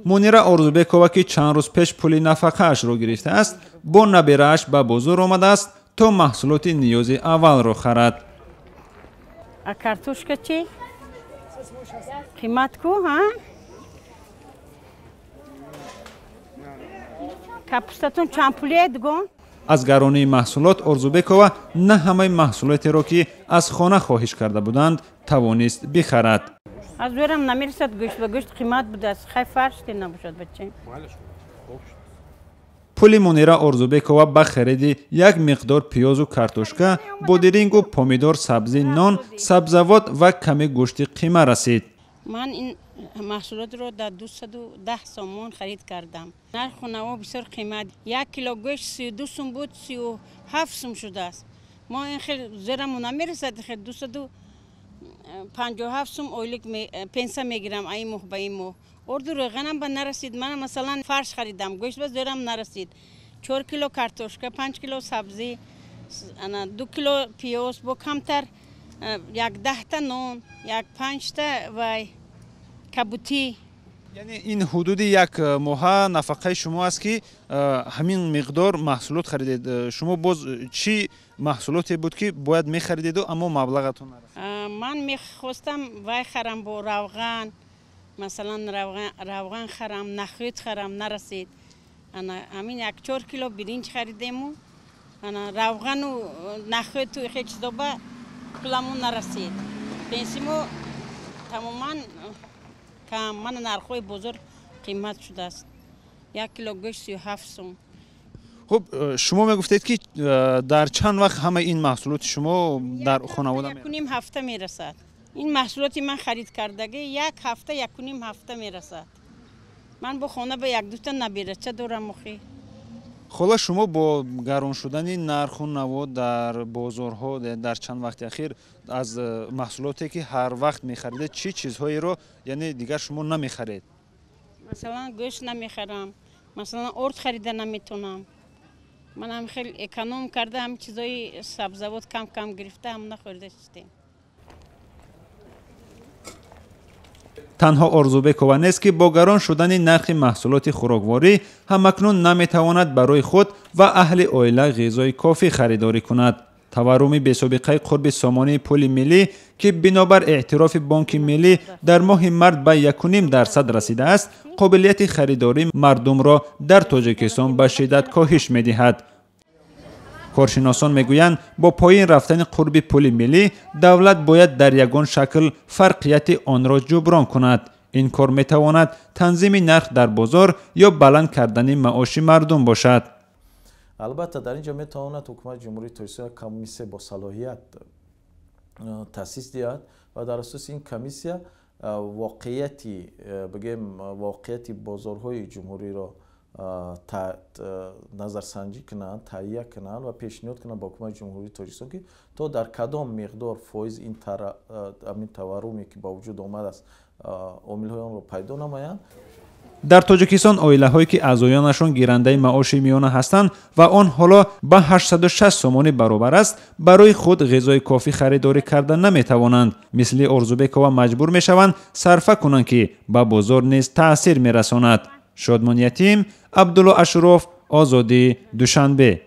Мунира Орзубекова, ки чанд рӯз пеш пули нафақаашро гирифтааст, бо набирааш ба бозор омадааст, то маҳсулоти ниёзи аввалро харад. А картошка чӣ? Қимат ку, ҳа? Капустатон чанд пулие, дугон? Аз гаронии маҳсулот Орзубекова на ҳамаи маҳсулотеро, ки аз хона хоҳиш карда буданд, тавонист бихарад. Аз зӯрам намерасад, гӯшт ба гӯшт қимат будааст. Хай фарште набошад, бача. Пули Мунира Орзубекова ба хариди як миқдор пиёзу картошка, бодирингу помидор, сабзӣ, нон, сабзавот ва каме гӯшти қима расид. Ман ин маҳсулотро дар 210 сомон харид кардам. Нарху наво бисёр қимат. 1 кило гӯшт 32 сум буд, 37 сум шудааст. Мо ин хел зӯрамон намерасад, хел 257 сум ойлик пенсия мегирам ай моҳ ба ин моҳ. Орду равғанам ба нарасид. Ман масалан фарш харидам, гӯшт ба зӯрам нарасид. 4 кило картошка, 5 кило сабзӣ, 2 кило пиёз, бо камтар як 10 нон, як 5 вай кабутӣ. Яъне ин ҳудуди як моҳа нафақаи шумо аст, ки ҳамин миқдор маҳсулот харидед. Шумо боз чӣ маҳсулоте буд, ки бояд мехаридеду, аммо маблағатон нарасид? Ман мехостам вай харам бо равған, масалан равған харам, нахӯд харам, нарасид. Ҳамин як 4 кило биринҷ харидему, равғану нахӯду хел чизо ба пуламон нарасид. Пенсимо тамоман кам. Мана нархҳои бозор қимат шудааст. 1 кило гӯшт 37 сум. Хуб, шумо мегуфтед, ки дар чанд вақт ҳамаи ин маҳсулоти шумо дар хонавода мерасад? 1.5 ҳафта мерасад. Ин маҳсулоти ман харид кардагӣ як ҳафта, 1.5 ҳафта мерасад. Ман бо хона ба як дута набирача дорам охи. Хола, шумо бо гарон шудани нарху наво дар бозорҳо дар чанд вақти ахир аз маҳсулоте, ки ҳар вақт мехаридед, чӣ чизҳоеро, яъне дигар шумо намехаред? Масалан гӯшт намехарам, масалан орд харида наметонам. Ман ҳам хел эконом карда, ҳам чизои сабзавот кам кам гирифта, ҳам нахӯрда шудем. Танҳо Орзубекова нест, ки бо гарон шудани нархи маҳсулоти хӯрокворӣ ҳамакнун наметавонад барои худ ва аҳли оила ғизои кофӣ харидорӣ кунад. Таварруми бесобиқаи қурби сомонии пули миллӣ, ки бинобар эътирофи Бонки Миллӣ дар моҳи март ба 1.5% расидааст, қобилияти харидории мардумро дар Тоҷикистон ба шиддат коҳиш медиҳад. Коршиносон мегӯянд, бо поин рафтани қурби пули миллӣ давлат бояд дар ягон шакл фарқияти онро ҷуброн кунад. Ин кор метавонад танзими нарх дар бозор ё баланд кардани маоши мардум бошад. Албатта, дар ин ҷо метавонад ҳукумати Ҷумҳурии Тоҷикистон комиссия бо салоҳият таъсис диҳад ва дар асоси ин комиссия воқеияти, бигем, воқеияти бозорҳои ҷумҳуриро назарсанҷӣ кунанд, таҳия кунанд ва пешниҳод кунанд ба ҳукумати Ҷумҳурии Тоҷикистон, ки то дар кадом миқдор фоиз ин таварруме, ки ба вуҷуд омадааст, омилҳои онро пайдо намоянд. Дар Тоҷикистон оилаҳое, ки аъзоёнашон гирандаи маоши миёна ҳастанд ва он ҳоло ба 860 сомонӣ баробар аст, барои худ ғизои кофӣ харидорӣ карда наметавонанд. Мисли Орзубекова маҷбур мешаванд сарфа кунанд, ки ба бозор низ таъсир мерасонад. Шодмон Ятим, Абдулло Ашуров, Озодӣ, Душанбе.